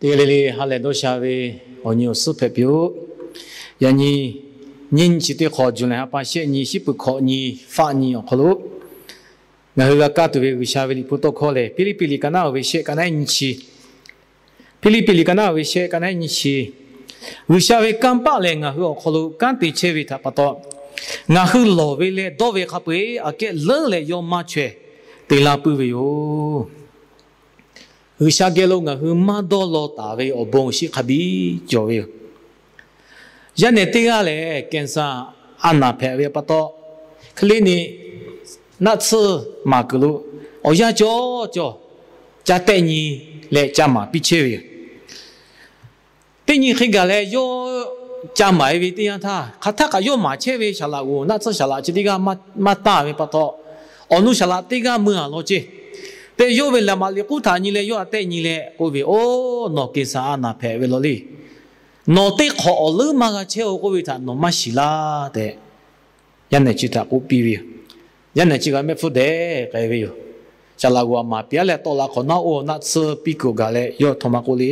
Teˇ g'aˇ le le ha lehˬ dawˇ sha ve awˬ nyi awˬ suhˉ hpehꞈ piˇ-oˆ. Yaꞈ nyi, nyiˇ nyi chi teˇ hk'awꞈ, July ha pa shehˆ nyi, shiˉ peuˬ hkawꞈ nyi, faˆ nyi awˬ hk'aw lo, ngaˬ hui g'a kaˇ tuˬ ve G'uiˬsha ve liꞈ hpu tawˇ hkawˇ lehˬ, Hpiˇliˇpiˆ liꞈ ka naˉ oˬ ve shehˆ ka naˉ nyi chi, Hpiˇliˇpiˆ liꞈ ka naˉ oˬ ve shehˆ ka naˉ nyi chi, G'uiˬsha ve kanˇ paˆ lehˬ ngaˬ hui awˬ hk'aw lo kanˉ te chehˇ ve htaꞈ pa taw, ngaˬ hui lawˬ ve leh dawˇ ve hk'a peu-eˬ aꞈ kehˉ leuˉ leh yawˇ maˇ chaweh te laˇ puiˉ ve yoˬ. G'uiˬsha geh lo ngaˬ hui maˇ dawˇ law taˍ ve awˬ bon shiˉ hk'a biˇ cawˬ ve yoˬ. Yaˇ nehˬ teˇ g'aˇ lehˬ, cancer a naˬ hpehꞈ ve pa taw, hk'e le ni naˆ tsuhˇ maˍ kuiˬ lo awˬ yanˇ cawˬ cawˬ ca tehˆ nyi leh ca maˍ piˇ chehˇ ve yoˬ. Teˇ nyi hk'e gaˬ leh yawˇ ca maˍ-e ve teˇ yanˇ htaˇ, hk'aˬ htaˆ kaꞈ yawˇ maˍ chehˇ ve saˍ laꞈ g'oˍ naˆ tsuhˇ saˍ laꞈ chi teˇ g'aˇ maˇ taˇ ve pa taw, awˬ nu saˍ laꞈ teˇ g'aˇ mui-a law ceˇ. Tehꞈ yawˇ ve laꞈ maꞈ liꞈ k'uˉ htaꞈ nyi leh yawˇ htaꞈ tehˆ nyi leh k'oˆ ve, Oˇ, nawˬ cancer a naˬ hpehꞈ ve law le. Nawˬ teˇ hk'awꞈ awˬ leuˉ maˇ g'a chehˇ-oˬ k'oˆ ve htaꞈ nawˬ maˇ shiˍ laˇ tehꞈ, yaˇ nehˬ chi htaꞈ k'oˆ piˇ ve yoˬ. Yaˇ nehˬ chi g'a mehˆ hpfuhˇ dehꞈ k'ai ve yoˬ. Saˍ laꞈ g'oˍ aˬ maˍ piˇ-a leh tawˆ la hk'awꞈ naˉ, oˇ naˆ tsuhˇ piˇ kuiˬ gaˬ leh yawˇ htaꞈ maˇ k'oˆ le.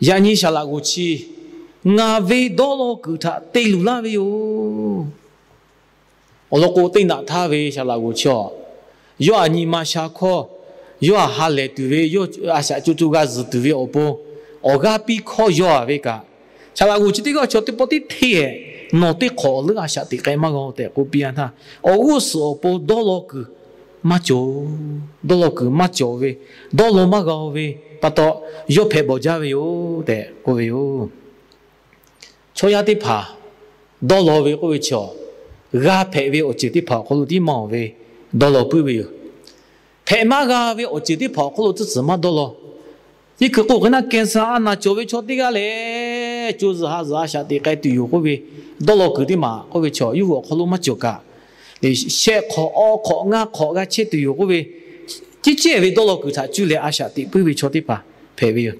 Yaꞈ nyi saˍ laꞈ g'oˍ chi, ngaˬ ve dawˇ law kuiˬ htaꞈ te luˬ laˇ ve yoˬ. Awˬ lawn k'o, teˇ naꞈ htaˇ ve saˍ laꞈ g'oˍ chi-a, yawˇ aˬ nyi ma sha hkawˇ, yawˇ aˬ ha lehˬ tuˬ ve, yawˇ a shaꞈ co co g'a zuhˬ tuˬ ve awˬ pon, awˬ g'aˇ piˇ hkawˇ yaw-a ve kaꞈ, saˍ laꞈ g'oˍ chi teˇ g'aˇ chaw teˇ pawˆ tiˉ hteˇ-eˬ, Nawˬ teˇ hk'awꞈ awˬ leuˉ a shaꞈ teꞈ k'ai maˇ g'a-oˬ tehꞈ k'oˆ piˇ-a htaˇ, awˬ g'uˇ suhˍ awˬ pon dawˇ law kuiˬ maˇ cawˬ, dawˇ law kuiˬ maˇ cawˬ ve, dawˇ law maˇ g'a-o ve pa taw, yawˇ hpehꞈ bawˬ jaˇ ve yoˬ tehꞈ k'oˆ ve yoˬ. Chaw yaˇ teˇ hpaˍ dawˇ law ve k'oˆ ve chaw, g'a hpehꞈ ve awˬ ceuˬ teˇ hpaˍ awˬ hk'aw lo tiˉ maˇ-oˬ ve dawˇ law puiˉ ve yoˬ. Hpehꞈ maˇ g'a ve awˬ ceuˬ teˇ hpaˍ awˬ hk'aw lo tcuhˉ tcuhˍ maˇ dawˇ law. Yeˇ kuiˬ k'o hk'e naˆ cancer a naˬ cawˬ ve chaw teˇ g'aˇ lehˬ, co zuhˬ ha zuhˬ a shaꞈ teꞈ k'ai tuˬ yoˬ k'oˆ ve, dawˇ law kuiˬ teˇ maˬ k'oˆ ve chaw yawˇ hui awˬ hk'aw lo maˇ cawˬ kaꞈ, shehˆ hk'awꞈ awˇ hk'awꞈ ngaˇ hk'awꞈ g'a chehˇ tuˬ yoˬ k'oˆ ve, ceˇ ceˇ ve dawˇ law kuiˬ htaꞈ cuˇ leh a shaꞈ teꞈ puiˉ ve chaw teˇ hpaˍ hpehꞈ ve yoˬ.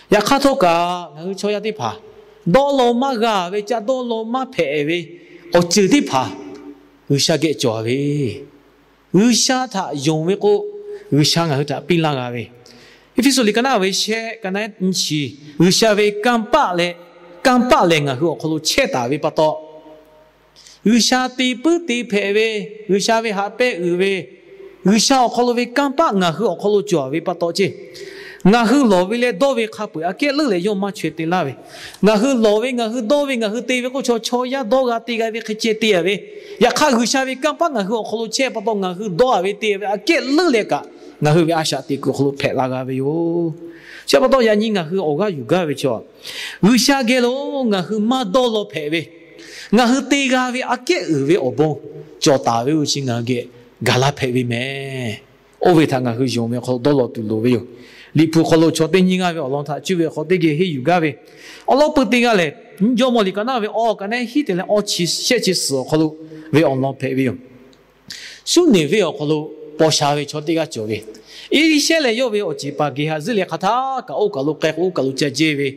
Yaꞈ hk'aˇ htawˇ kaꞈ ngaˬ hui chaw yaˇ teˇ hpaˍ dawˇ law maˇ g'a ve, ca dawˇ law maˇ hpehꞈ ve awˬ ceuˬ teˇ hpaˍ G'uiˬsha geh cawˬ ve, G'uiˬsha htaꞈ yonˍ ve k'o, G'uiˬsha ngaˬ hui htaꞈ piˇ laˇ g'a ve. Eˇfeˇsuꞈ liꞈ ka naˆ ve shehˆ ka naˆ nyi chi, G'uiˬsha ve kanˇ paˆ leh, kanˇ paˆ lehˬ ngaˬ hui awˬ hk'aw lo chehˇ taˍ ve pa taw, G'uiˬsha te puiˉ te hpehꞈ ve, G'uiˬsha ve haꞈ pehnˇ uiˍ ve, G'uiˬsha awˬ hk'aw lo ve kanˇ paˆ ngaˬ hui awˬ hk'aw lo cawˬ ve pa taw ceˇ, ngaˬ hui lawˬ ve leh dawˇ ve hk'a peu-eˬ aꞈ kehˉ leuˉ leh yawˇ maˇ chaweh te laˇ ve, ngaˬ hui lawˬ ve, ngaˬ hui dawˇ ve, ngaˬ hui te ve k'oˆ chaw, chaw yaˇ dawˇ g'a te g'a ve hk'e ceh te-a ve, yaꞈ hk'aˇ G'uiˬsha ve kanˇ paˆ ngaˬ hui awˬ hk'aw lo chehˇ pa taw ngaˬ hui dawˇ-a ve te ve aꞈ kehˉ leuˉ leh kaꞈ, ngaˬ hui ve a shaꞈ teꞈ kuiˬ awˬ hk'aw lo hpehꞈ la g'a ve yoˬ. Chi pa taw yaꞈ nyi ngaˬ hui awˬ g'aˇ yuˬ gaˇ ve chaw, G'uiˬsha geh lo ngaˬ hui maˇ dawˇ law hpehꞈ ve, ngaˬ hui te g'a ve aꞈ kehˉ uiˍ ve awˬ bon cawˬ taˍ ve oˇ chi ngaˬ hui geh gaˬ la hpehꞈ ve mehˍ. Oˇ ve htaꞈ ngaˬ hui yonˍ ve hk'aw lo dawˇ law tuˬ loˍ ve yoˬ. Liꞈ hpu hk'aw lo chaw teˇ nyiˇ g'aˇ ve awˬ lawn htaꞈ cuˇ ve hk'aw teˇ geh henˇ yuˬ gaˇ ve, awˬ lawn pui teˇ g'aˇ lehˬ, Jawˇmawˇ liꞈ ka naˆ ve awˬ ka naˆ hiˉ te leh awˬ chi shehˆ chi suhˍ awˬ hk'aw lo ve awˬ lawn hpehꞈ ve yoˬ. Suˉniˬveˆ awˬ hk'aw lo paw sha ve chaw teˇ g'aˇ cawˬ ve, Eˇliˇshehˇ lehˬ yawˇ ve awˬ ceˬ paˍ Geˍhaˍziˆ lehˬ hk'aˬ htaˇ kaꞈ oˇ kaˬ lo k'ai k'o oˇ kaˬ lo ca jehˇ ve,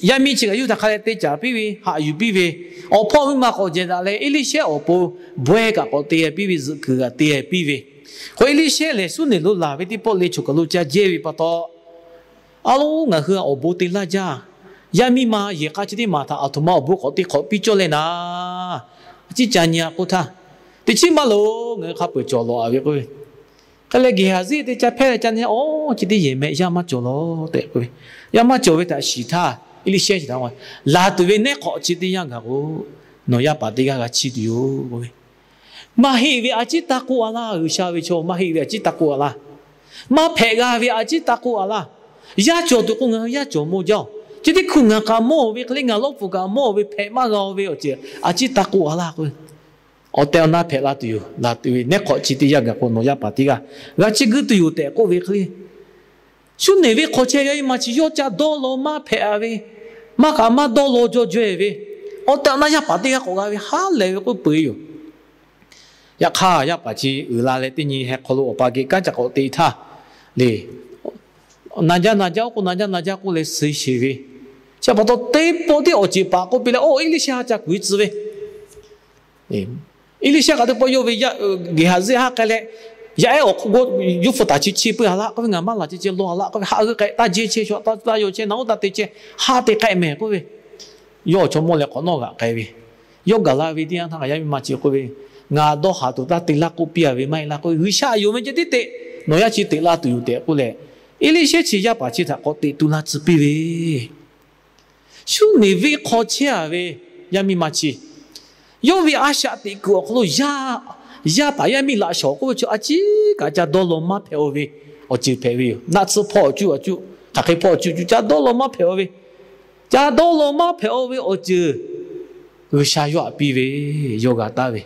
yaˇ miˇ chi kaꞈ yawˇ htaꞈ hk'a leh te caˍ piˇ ve, haꞈ yuˬ piˇ ve, awˬ hpawˇ miˇ ma k'awꞈ jehˬ daꞈ leh Eˇliˇshehˇ awˬ pon bawehˇ kaꞈ k'awꞈ te piˇ ve, zuhꞈ kuiˬ kaꞈ te piˇ ve, k'o Eˇliˇshehˇ lehˬ suˉniˬ lo laˬ ve teˇ pawˆ le choˬ kaˬ lo ca jehˇ ve pa taw, a lo ngaˬ hui awˬ bon te laˇ jaˇ. Yaˇ miˇ ma yehˬ k'a chi teˇ maˬ htaꞈ aˬ htoꞈ ma awˬ bon k'awꞈ te hk'awꞈ piˇ cawˇ leh naˍ, a ciˉ ca nyi-a k'oˆ htaˇ, teˇ chiˉ maˇ loˍ ngaˬ hui hk'a peuˬ cawˬ lawˬ-a ve k'o, hk'e leh Geˍhaˍziˆ te ca hpehˇ leh ca nyi-a, awˬ chi teˇ yehˬ mehˆ yaˇ maˇ cawˬ lawˬ tehꞈ k'oˆ ve, yaˇ maˇ cawˬ ve htaꞈ shiˍ htaˇ Eˇliˇshehˇ chi htaꞈ, Laˬ tuˬ ve nehˉ hk'awꞈ chi teˇ yanˇ gaˬ k'o, nawˬ yaˇ paˍ teˇ g'aˇ g'a chiˇ tuˬ yoˬ k'oˆ ve, maˇ heˆ ve a ciˉ taˇ k'oˆ-a laˇ. G'uiˬsha ve chaw maˇ heˆ ve a ciˉ taˇ k'oˆ-a laˇ. Maˇ hpehꞈ g'a ve a ciˉ taˇ k'oˆ-a laˇ. Yaˇ cawˬ tuˬ k'o ngaˬ hui yaˇ cawˬ mawˇ jaˇ-oˬ. Chi teˇ hkui ngaˬ k'aꞈ mawˇ-oˬ ve hk'e le, ngaˬ lawˇ pfuhˍ kaꞈ mawˇ-oˬ ve hpehꞈ maˇ g'a-o ve awˬ ceuˬ a ciˉ taˇ k'oˆ-a laˇ k'o, awˬ tehˬ awˬ na hpehꞈ la tuˬ yoˬ. Laˬ tuˬ ve nehˉ hk'awꞈ chi teˇ yanˇ gaˬ k'o nawˬ yaˇ paˍ teˇ g'aˇ g'a chiˇ guiˇ tuˬ yoˬ tehꞈ k'oˆ ve hk'e le, Suˉniˬveˆ hk'aw chehˇ ve yaˇ miˇ ma chi yawˇ ca dawˇ law maˇ hpehꞈ-a ve, maˇ kaꞈ maˇ dawˇ law jaw jaweh ve, awˬ tehˬ awˬ na yaˇ paˍ teˇ g'aˇ k'awꞈ g'a ve ha lehˬ ve k'oˆ peu-eˬ yoˬ. Yaꞈ hk'aˇ yaˇ paˍ chi uiˍ la leh teˇ nyi heh hk'aw lo awˬ pa geh kanˉ ca k'awꞈ te htaˇ le, na jaˇ na jaˇ-oˬ k'o, na jaˇ na jaˇ k'oˆ leh suh sheˍ ve, chi pa taw teˇ pawˆ tiˉ awˬ ceˬ paˍ k'oˆ piˇ leh, oˇ Eˇliˇshehˇ ha ca kuiˬ tcuh ve, Eˇliˇshehˇ kaꞈ teˇ pawˆ yawˇ ve Geˍhaˍziˆ haˉ k'ai leh, Yaˇ ehˉ awˬ hk'oˆ yawˇ hpu taˍ chi chi peuˬ a laˇ k'oˆ ve, ngaˬ maˇ laˬ ceh ceh lawˬ a laˇ k'oˆ ve, haꞈ g'eu k'ai taˇ jehˇ chehˇ, shaw taˇ yaw chehˇ, naˬ oˉ taˇ te chehˇ, haꞈ te k'ai mehˍ k'oˆ ve, yawˇ awˬ chaw mawˇ leh k'awꞈ nawˇ g'aꞈ k'ai ve. Yawˇ gaˬ la ve teˇ yanˇ htaˇ, ngaˬ yaˇ miˇ ma chi k'oˆ ve, Ngaˬ dawˇ haˍ tuˬ taˇ te laˇ k'oˆ piˇ a ve maˇ heˆ laˇ k'oˆ ve, G'uiˬsha yonˍ ve ceh tiˉ te, nawˬ yaˇ chi teꞈ la tuˬ yoˬ tehꞈ k'oˆ leh, Eˇliˇshehˇ chi yaˇ paˍ chi htaꞈ k'awꞈ teꞈ tu la tcuh piˇ ve. Suˉniˍveˆ hk'aw chehˇ a ve yaˇ miˇ ma chi, yawˇ ve a shaꞈ teꞈ kuiˬ awˬ hk'aw lo yaˇ, yaˇ paˍ yaˇ miˇ laꞈ shawnˍ k'oˆ ve chi a ciˉ kaꞈ ca dawˇ law maˇ hpehꞈ-o ve awˬ ceuˬ hpehꞈ ve yoˬ. Naˆ tsuhˇ hpawˇ awˬ cuˇ awˬ cuˇ, hk'aˬ hk'e hpawˇ awˬ cuˇ cuˇ ca dawˇ law maˇ hpehꞈ-o ve, ca dawˇ law maˇ hpehꞈ-o ve awˬ ceuˬ G'uiˬsha yawˇ htaꞈ piˇ ve, yawˇ g'a taˍ ve.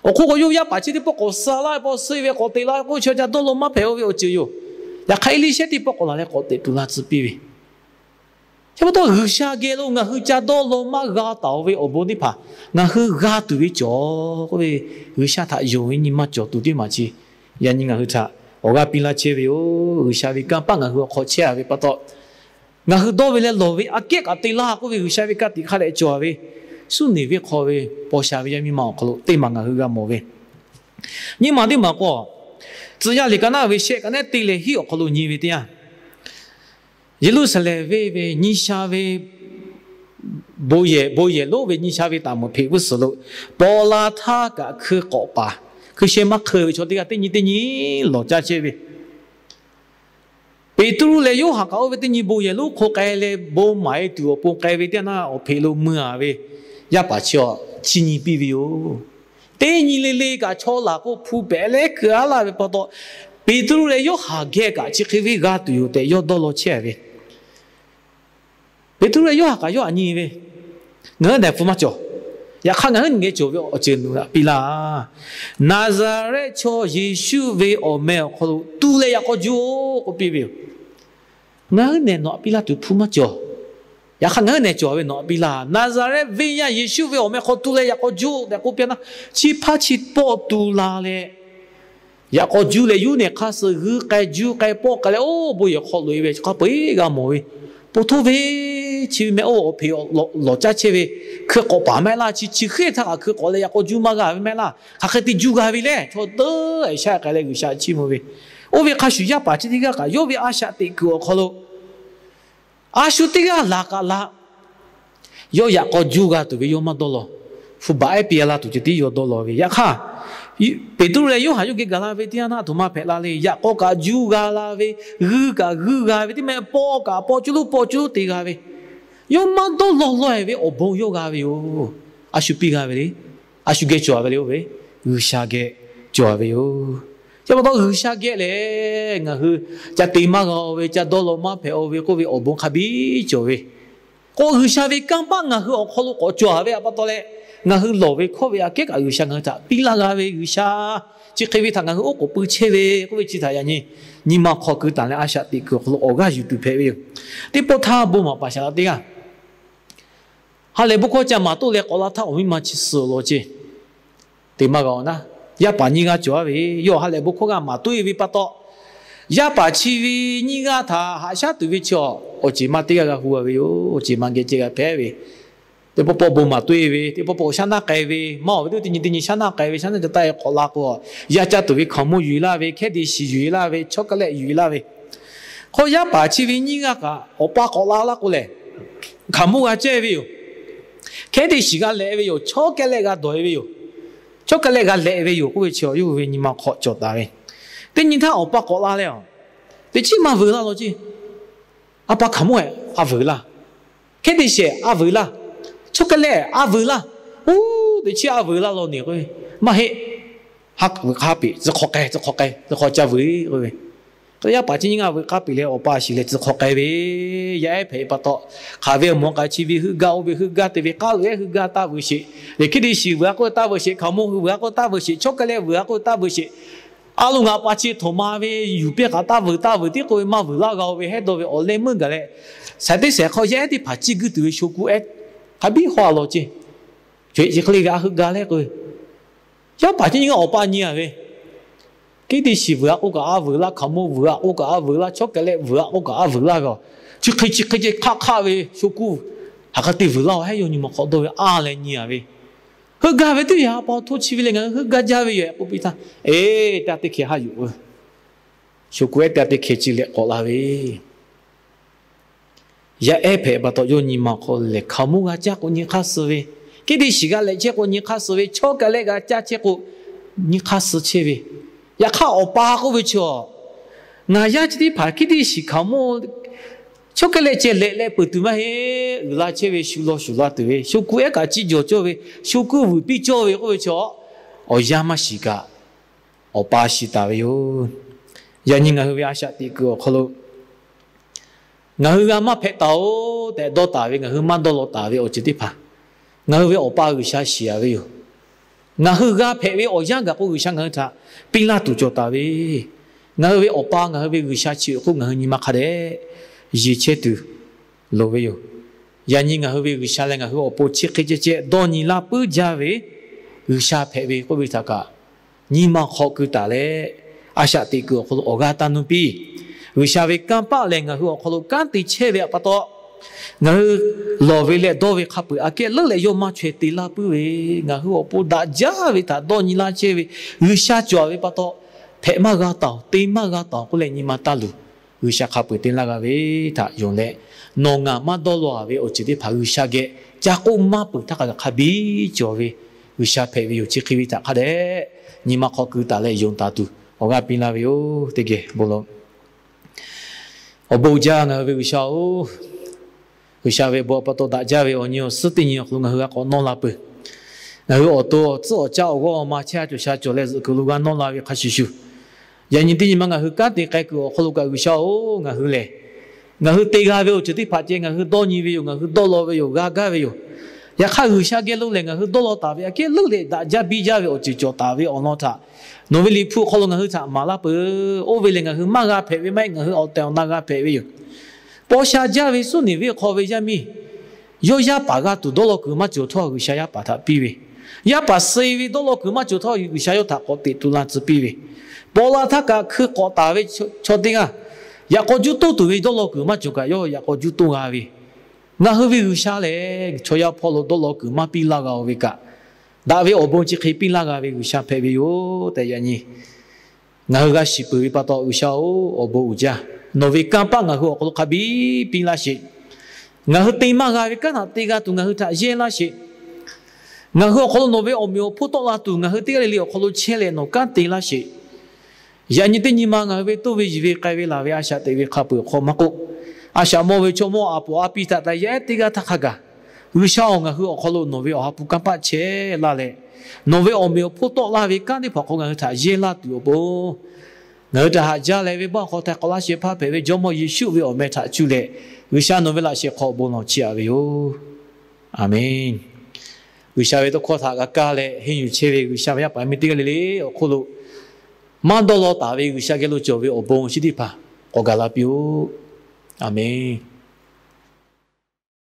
Awˬ hk'oˆ k'o, yawˇ yaˇ paˍ chi teˇ pawˆ k'awꞈ suh laˇ ve pa suh ve k'awꞈ teꞈ la ve k'oˆ ve chi ca dawˇ law maˇ hpehꞈ-o ve awˬ ceuˬ yoˬ. Yaꞈ hk'aˇ, Eˇliˇshehˇ teˇ pawˆ k'awꞈ laˬ leh k'awꞈ teꞈ tu la tcuh piˇ ve. Chi pa taw, G'uiˬsha geh lo ngaˬ hui ca dawˇ law maˇ g'a taˍ-o ve awˬ bon teˇ hpaˍ ngaˬ hui g'a tuˬ ve cawˬ k'oˆ ve, G'uiˬsha htaꞈ yonˍ ve nyi ma cawˬ tuˬ teˇ maˬ chi yaꞈ nyi ngaˬ hui htaꞈ awˬ g'aˇ piˇ laˇ chehˇ ve yoˬ. G'uiˬsha ve kanˇ paˆ ngaˬ hui awˬ hk'aw chehˇ a ve pa taw, ngaˬ hui dawˇ ve leh lawˬ ve aꞈ kehˉ kaꞈ te laˇ k'oˆ ve, G'uiˬsha ve ka tiꞈ hk'a dehꞈ cawˬ a ve, Suˉniˍveˆ hk'aw ve paw sha ve yaˇ miˇ ma awˬ hk'aw lo teˇ maˬ ngaˬ hui g'a mawˬ ve. Nyiˇ maˬ teˇ maˬ k'o, Tcuh yaˇ liꞈ ka naˉ ve shehˆ ka nehˉ te leh hiˉ awˬ hk'aw lo nyi ve teˇ yanˇ, Yeˍruˆsaˍlehnˍ venˇ ve nyi sha ve bon yehˬ, bon yehˬ lonˉ ve nyi sha ve taˍ meuˍ hpeꞈ g'uˇ suhˍ lo paw la htaˇ kaꞈ hkui k'awꞈ paˍ, hkui sheh maˇ hk'eu ve chaw teˇ g'aˇ teˇ nyi teˇ nyi lawˬ caˇ chehˇ ve, Peˍtruˆ leh Yoˇhanˬ kaꞈ oˇ ve teˇ nyi bon yehˬ lonˉ hk'aw k'ai leh bon maˍ e tuˬ awˬ pon k'ai ve teˇ yanˇ, awˬ hpeꞈ lo mui a ve yaˇ paˍ chi awˬ chi nyi piˇ ve yoˬ. Teˇ nyi le le kaꞈ chaw laˬ k'o hpu pehꞈ leh keu aˉ laˇ ve pa taw, Peˍtruˆ leh Yoˇhanˬ geh kaꞈ chi hk'e ve g'a tuˬ yoˬ tehꞈ yawˇ dawˇ law chehˇ ve. Peˍtruˆ leh Yoˇhanˬ kaꞈ yawˇ htaꞈ nyi ve, Ngaˬ hui nehˬ hpu maˇ cawˬ. Yaꞈ hk'aˇ, ngaˬ hui nyi geh cawˬ ve awˬ ceuˬ nawˬ htaꞈ piˇ laˇ. Naˍzaˍrehˆ chaw Yeˍsuˆ ve awˬ meh awˬ hk'aw lo tu leh yaꞈ k'aw juˇ-oˆ k'oˆ piˇ ve yoˬ. Ngaˬ hui nehˬ nawˬ htaꞈ piˇ laˇ tuˬ hpu maˇ cawˬ. Yaꞈ hk'aˇ, ngaˬ hui nehˬ cawˬ ve nawˬ htaꞈ piˇ laˇ. Naˍzaˍrehˆ venˇ yaˇ Yeˍsuˆ ve awˬ meh hk'aw tu leh yaꞈ k'aw juˇ-oˆ tehꞈ k'oˆ piˇ a naˇ, chi hpaˇ chi pawˆ tu la leh, yaꞈ k'aw juˇ leh yuˇ nehˬ hk'aˇ suh g'uiˇ k'ai juˇ k'ai pawˆ k'ai leh, oˇ bon yehˬ hk'aw loꞈ e ve chi hk'a peu-eˬ g'a mawˬ ve. Ponˬ htoˇ ve, chi ve meh oˇ awˬ hpeꞈ lawˬ caˇ chehˇ ve, hkui k'awꞈ paˍ maˇ heˆ laˇ. Chi chi hk'e htaˇ kaꞈ hkui k'awꞈ leh yaꞈ k'aw juˇ maˇ g'a ve maˇ heˆ laˇ. Hk'aˬ hk'e te juˇ g'a ve lehˬ, chaw deuˇ shaˉ k'ai leh G'uiˬsha chiˇ mvuh ve. Oˇ ve hk'a shuˍ, yaˇ paˍ chi teˇ g'aˇ kaꞈ yawˇ ve a shaꞈ teꞈ kuiˬ awˬ hk'aw lo a shu teˇ g'aˇ laˬ kaꞈ laˬ, yawˇ yaꞈ k'aw juˇ g'a tuˬ ve yawˇ maˇ dawˇ law. Hpu baˬ ehˉ piˇ a la tuˬ ceh tiˉ yawˇ dawˇ law ve. Yaꞈ hk'aˇ, Peˍtruˆ leh Yoˇhanˬ yawˇ geh gaˬ la ve teˇ yanˇ htaˇ, a htoꞈ ma hpehꞈ la le. Yaꞈ k'aw kaꞈ juˇ g'a la ve, g'uiˇ kaꞈ g'uiˇ g'a ve, teˇ meh pawˆ kaꞈ pawˆ cuˇ lonˉ pawˆ cuˇ lonˉ te g'a ve, yawˇ maˇ dawˇ law law e ve awˬ bon yawˇ g'a ve yoˬ. A shu piˇ g'a ve le. A shu geh cawˬ ve le. Oˇ ve G'uiˬsha geh cawˬ ve yoˬ. Chi pa taw, G'uiˬsha geh lehˬ, ngaˬ hui ca te maˇ g'a-o ve, ca dawˇ law maˇ hpehꞈ-o ve k'oˆ ve awˬ bon hk'a biˇ cawˬ ve. K'o, G'uiˬsha ve kanˇ paˆ ngaˬ hui awˬ hk'aw lo k'awꞈ cawˬ ve a pa taw leh, ngaˬ hui lawˬ ve hkawˇ ve aꞈ kehˉ kaꞈ G'uiˬsha ngaˬ hui htaꞈ piˇ laˇ g'a ve, G'uiˬsha chi hk'e ve htaꞈ ngaˬ hui oˉ k'oˍ pui chehˇ ve k'oˆ ve chi htaꞈ yaꞈ nyi nyi ma hk'aw keu taˍ leh a shaꞈ teꞈ kuiˬ awˬ hk'aw lo awˬ g'aˇ yuˬ tuˬ hpehꞈ ve yoˬ. Teˇ pawˆ htaˇ bon maˍ paˍ shaˍ laꞈ teˇ g'aˇ ha lehˬ bon hkawˇ ca maˍ toˆ leh k'awꞈ la htaˇ, awˬ miˇ ma chi suh awˬ lawn ceˇ te maˇ g'a-o naˉ, yaˇ paˍ nyiˇ g'aˇ cawˬ a ve, yawˇ ha lehˬ bon hkawˇ g'a maˍ toˆ e ve pa taw, yaˇ paˍ chi ve nyiˇ g'aˇ htaꞈ haꞈ shaˉ tuˬ ve chi awˬ ceˬ ma teˇ g'aˇ g'a hu a ve yoˬ. Awˬ ceˬ ma geh ceh g'a hpehꞈ ve, teˇ pawˆ pawˆ bon maˍ toˆ e ve, teˇ pawˆ pawˆ shaˉ naˆ k'ai ve, maˇ awˬ ve teˇ nyi teˇ nyi shaˉ naˆ k'ai ve, shaˉ naˆ ca taˆ e k'awꞈ la k'o, yaˇ caˇ tuˬ ve hkaoˍmonˇ yuˬ e laˇ ve, hkehˉ te shiˍ yuˬ e laˇ ve, chocolate yuˬ e laˇ ve, hk'aw yaˇ paˍ chi ve nyiˇ g'aˇ kaꞈ awˬ pa k'awꞈ la laˇ k'o lehˬ, hkaoˍmonˇ g'a cehˇ ve yoˬ. Hkehˉ te shiˍ g'a lehꞈ ve yoˬ. Chocolate g'a dawˬ e ve yoˬ. Chocolate g'a lehꞈ ve yoˬ k'oˆ ve chi yawˇ hui ve nyi ma hk'aw cawˬ taˍ ve. Teˇ nyi htaˇ awˬ pa k'awꞈ la leh, teˇ chiˉ maˇ vuiˬ laˇ law ceˇ. A pa hkaoˍmonˇ a vuiˬ laˇ. Hkehˉ te shiˍ a vuiˬ laˇ. Chocolate a vuiˬ laˇ. Uˉ, teˇ chiˉ a vuiˬ laˇ law neˬ k'oˆ ve, maˇ heˆ. Haˉ vuiˬ k'aˇ peꞈ, tcuh hk'awꞈ k'ai, tcuh hk'awꞈ k'ai, tcuh hk'awꞈ ca vuiˬ k'oˆ ve. Yaˇ paˍ chi nyiˇ g'aˇ vuiˬ k'aˇ peꞈ leh awˬ pa shiˍ leh tcuh hk'awꞈ k'ai ve, yaˇ ehˉ hpehꞈ pa taw, hk'aˬ ve awˬ moˍ k'ai chi ve heuˆ gaˇ, oˇ ve heuˆ gaˇ te ve, k'aˉ loꞈ ehˉ heuˆ gaˇ taˇ vuiˬ sheˍ. Lehˬ hkehˉ te shiˍ vuiˬ a k'oˆ taˇ vuiˬ sheˍ, hkaoˍmonˇ hui vuiˬ a k'oˆ taˇ vuiˬ sheˍ, chocolate vuiˬ a k'oˆ taˇ vuiˬ sheˍ. A loˍ ngaˬ pa chi htoꞈ ma ve yuˬ piˇ kaꞈ taˇ vuiˬ taˇ vuiˬ tiˉ k'oˆ ve maˇ vuiˬ laˇ g'a-o ve hehˉ dawˇ ve awˬ leh meuˇ gaˬ leh, saiˍ teˇ saiˍ hk'aw yaˇ ehˉ teˇ hpaˍ ciˇ guiˇ tuˬ ve sho kuˇ ehˉ hk'a biˇ haw a law ceˇ. Chi hk'e le ve a heuˆ gaˇ leh k'oˆ ve, yaˇ paˍ chi nyiˇ g'aˇ awˬ pa nyi a ve, hkehˉ te shiˍ vuiˬ a k'oˆ kaꞈ a vuiˬ laˇ, hkaoˍmonˇ vuiˬ a k'oˆ kaꞈ a vuiˬ laˇ, chocolate vuiˬ a k'oˆ kaꞈ a vuiˬ laˇ ve, chi hk'e chi hk'e ceh hk'aˆ hk'aˆ ve sho kuˇ hk'aˬ hk'e te vuiˬ laˇ-o hehˉ yawˇ nyi ma hk'aw dawˇ ve a leh nyi a ve, Heuˆ gaˇ ve teˇ yanˇ pa htoˇ chi ve leh ngaˬ hui heuˆ gaˇ jaˇ ve yoˬ k'oˆ piˇ htaˇ, eˬ, taˇ teˇ hkeh haˆ yuˬ, sho kuˬ ehˉ taˇ teˇ hkeh ci leh k'awꞈ la ve yaˇ ehˉ hpehꞈ pa taw, yawˇ nyi ma hk'aw lehˬ hkaoˍmonˇ g'a caˇ k'o nyi hk'aˇ suh ve, hkiˉ tiˇ shiˍ g'a lehꞈ chehˇ k'o nyi hk'aˇ suh ve, chaw kaˬ leh g'a caˇ chehˇ k'o nyi hk'aˇ suh chehˇ ve, yaꞈ hk'aˇ awˬ pa k'oˆ ve chi, ngaˬ yaˇ chi teˇ hpaˍ hkiˉ tiˇ shiˍ hkaoˍmonˇ chaw kaˬ leh ceh lehꞈ leh peuˬ tuˬ maˇ heˆ. Uiˍ la chehˇ ve, shu law shuˍ la tuˬ ve, sho kuˬ ehˉ kaꞈ ciˇ jawˬ cawˇ ve, sho kuˬ vuiˬ piˇ cawˇ ve k'oˆ ve chi, awˬ yanˇ maˇ shiˍ kaꞈ awˬ pa shiˍ taˍ ve yoˬ. Yaꞈ nyi ngaˬ hui ve a shaꞈ teꞈ kuiˬ awˬ hk'aw lo ngaˬ hui g'a maˇ hpehꞈ taˍ-oˬ tehꞈ dawˇ taˍ ve, ngaˬ hui maˇ dawˇ law taˍ ve awˬ ceuˬ teˇ hpaˍ ngaˬ hui ve awˬ pa G'uiˬsha shiˍ-a ve yoˬ. Ngaˬ hui g'a hpehꞈ ve awˬ yanˇ gaˬ k'o G'uiˬsha ngaˬ hui htaꞈ piˇ laˇ tuˬ cawˬ taˍ ve, ngaˬ hui ve awˬ pa ngaˬ hui ve G'uiˬsha chi ve k'oˆ ngaˬ hui nyi ma hk'a dehꞈ yeˬ chehˇ tuˬ loˍ ve yoˬ. Yaꞈ nyi ngaˬ hui ve G'uiˬsha leh ngaˬ hui awˬ pon chi hk'e ceh ceh dawˇ nyi laˇ puiˉ jaˇ ve G'uiˬsha hpehꞈ ve k'oˆ ve htaꞈ kaꞈ nyi ma hk'aw keu taˍ leh, a shaꞈ teꞈ kuiˬ awˬ hk'aw lo awˬ g'aˇ taˇ nuˇ piˇ. G'uiˬsha ve kanˇ paˆ lehˬ ngaˬ hui awˬ hk'aw lo kanˉ te chehˇ ve pa taw, ngaˬ hui lawˬ ve leh dawˇ ve hk'a peuˬ aꞈ kehˉ leuˉ leh yawˇ maˇ chaweh te laˇ puiˉ ve, ngaˬ hui awˬ pon daꞈ jaˇ ve htaꞈ dawˇ nyi laˇ chehˇ ve G'uiˬsha cawˬ ve pa taw, hpehꞈ maˇ g'a taˍ-oˬ, te maˇ g'a taˍ-oˬ k'oˆ leh nyi ma taˇ luˬ. G'uiˬsha hk'a peuˬ te laˇ g'a ve htaꞈ yonˍ leh, nawˬ ngaˬ maˇ dawˇ law-a ve awˬ ceuˬ teˇ hpaˍ G'uiˬsha geh ca k'oˆ maˇ peuˬ htaˇ hk'a gaˬ hk'a biˇ cawˬ ve G'uiˬsha hpehꞈ ve yoˬ. Chi hk'e ve htaꞈ hk'a dehꞈ nyi ma hk'aw keu taˍ leh yonˍ taˍ tuˬ awˬ g'aˇ piˇ laˇ ve yoˬ. Teˇ geh bon lawˬ. Awˬ bon uiˍ jaˇ ngaˬ hui ve G'uiˬsha-oˬ, G'uiˬsha ve bon pa taw daꞈ jaˇ ve awˬ nyi awˬ suhˉ teˇ nyi awˬ hk'aw lo ngaˬ hui g'a k'awꞈ nawˇ la peuˬ. Ngaˬ hui awˬ to awˬ tcuhˉ awˬ caˇ awˬ g'awˇ awˬ ma chehˇ sha cawˬ sha cawˬ leh zuhꞈ kuiˬ lo g'a nawˇ la ve hk'a shuˍ shuˍ, yaꞈ nyi teˇ nyi ma ngaˬ hui kanˉ te k'ai kuiˬ awˬ hk'aw lo kaꞈ G'uiˬsha-oˬ, ngaˬ hui lehˬ ngaˬ hui te g'a ve awˬ ceuˬ teˇ hpaˍ ceh ngaˬ hui dawˇ nyi ve yoˬ. Ngaˬ hui dawˇ law ve yoˬ. G'a gaˇ ve yoˬ. Yaꞈ hk'aˇ G'uiˬsha geh lo lehˬ ngaˬ hui dawˇ law taˍ ve aꞈ kehˉ leuˉ leh daꞈ jaˇ biˇ jaˇ ve awˬ ceuˬ cawˬ taˍ ve awˬ lawn htaꞈ nawˬ ve Liꞈ hpu awˬ hk'aw lo ngaˬ hui htaꞈ maˍ laˇ peuˬ. Oˇ ve lehˬ ngaˬ hui maˇ g'a hpehꞈ ve maˇ heˆ. Ngaˬ hui awˬ tehˬ awˬ na g'a hpehꞈ ve yoˬ. Paw sha jaˇ ve suˉ niˬ venˇ hk'aw ve yaˇ miˇ yawˇ yaˇ paˍ g'a tuˬ dawˇ law kuiˬ maˇ cawˬ htawˇ G'uiˬsha yaˇ paˍ htaꞈ piˇ ve, yaˇ paˍ suh ve dawˇ law kuiˬ maˇ cawˬ htawˇ G'uiˬsha yawˇ htaꞈ k'awꞈ teꞈ tu la tcuh piˇ ve, paw la htaˇ kaꞈ hkui k'awꞈ taˍ ve chaw teˇ g'aˇ yaꞈ k'aw juˇ toˇ tuˬ ve dawˇ law kuiˬ maˇ cawˬ kaꞈ yawˇ yaꞈ k'aw juˇ toˇ g'a ve, ngaˬ hui ve G'uiˬsha lehˬ chaw yaˇ hpawˇ lo dawˇ law kuiˬ maˇ piˇ laˇ g'a-oˬ ve kaꞈ, daꞈ ve awˬ bon chi hk'e piˇ laˇ g'a ve G'uiˬsha hpehꞈ ve yoˬ tehꞈ yaꞈ nyi ngaˬ hui g'a shiˍ peuˬ ve pa taw, G'uiˬsha-oˬ, awˬ bon uiˍ jaˇ. Nawˬ ve kanˇ paˆ ngaˬ hui awˬ hk'aw lo hk'a biˇ piˇ laˇ sheˍ. Ngaˬ hui te maˇ g'a ve kanˉ htaꞈ te g'a tuˬ ngaˬ hui htaꞈ yehˇ laˇ sheˍ. Ngaˬ hui awˬ hk'aw lo nawˬ ve awˬ meꞈ awˬ hponˇ tawˆ la tuˬ ngaˬ hui teˇ g'aˇ le le awˬ hk'aw lo chehˇ leh nawˬ kanˉ te laˇ sheˍ. Yaꞈ nyi teˇ nyi ma ngaˬ hui ve toˇ ve yiˬ ve k'ai ve laˬ ve a shaꞈ teꞈ ve hk'a peuˬ awˬ hk'aw maˇ k'oˆ, a shaꞈ mawˇ ve chaw mawˇ a poˍ a piˇ htaꞈ taꞈ yaˇ ehˉ teˇ g'aˇ htaˇ hk'a gaˬ, G'uiˬsha-oˬ, ngaˬ hui awˬ hk'aw lo nawˬ ve awˬ ha hpu kanˇ paˆ chehˇ laˇ leh, nawˬ ve awˬ meꞈ awˬ hponˇ tawˆ laˇ ve kanˉ teˇ hpaˍ hk'aw ngaˬ hui htaꞈ yehˇ laˇ tuˬ awˬ pon, ngaˬ hui htaꞈ haꞈ jaˇ leh venˇbaˆ hk'aw htaiˍ hk'awꞈ laˇ shehˍ hpaˇ hpehꞈ ve Jawˇmawˇ Yeˍsuˆ ve awˬ meh htaꞈ cuˇ leh, G'uiˬsha nawˬ ve laꞈ shehˍ hk'aw bon lawˬ chiˇ aꞈ ve yoˬ. Aˬmenˍ. G'uiˬsha ve tawˇ hkawˇ htaꞈ g'a kaˇ leh henˇ yuˬ chehˇ ve G'uiˬsha ve yaˇ paˍ yaˇ miˇ teˇ g'aˇ le le awˬ hk'oˆ lo maˇ dawˇ law taˍ ve G'uiˬsha geh lo cawˬ ve awˬ bon chi teˇ hpaˍ k'awꞈ gaˬ la piˇ-oˆ. Aˬmenˍ.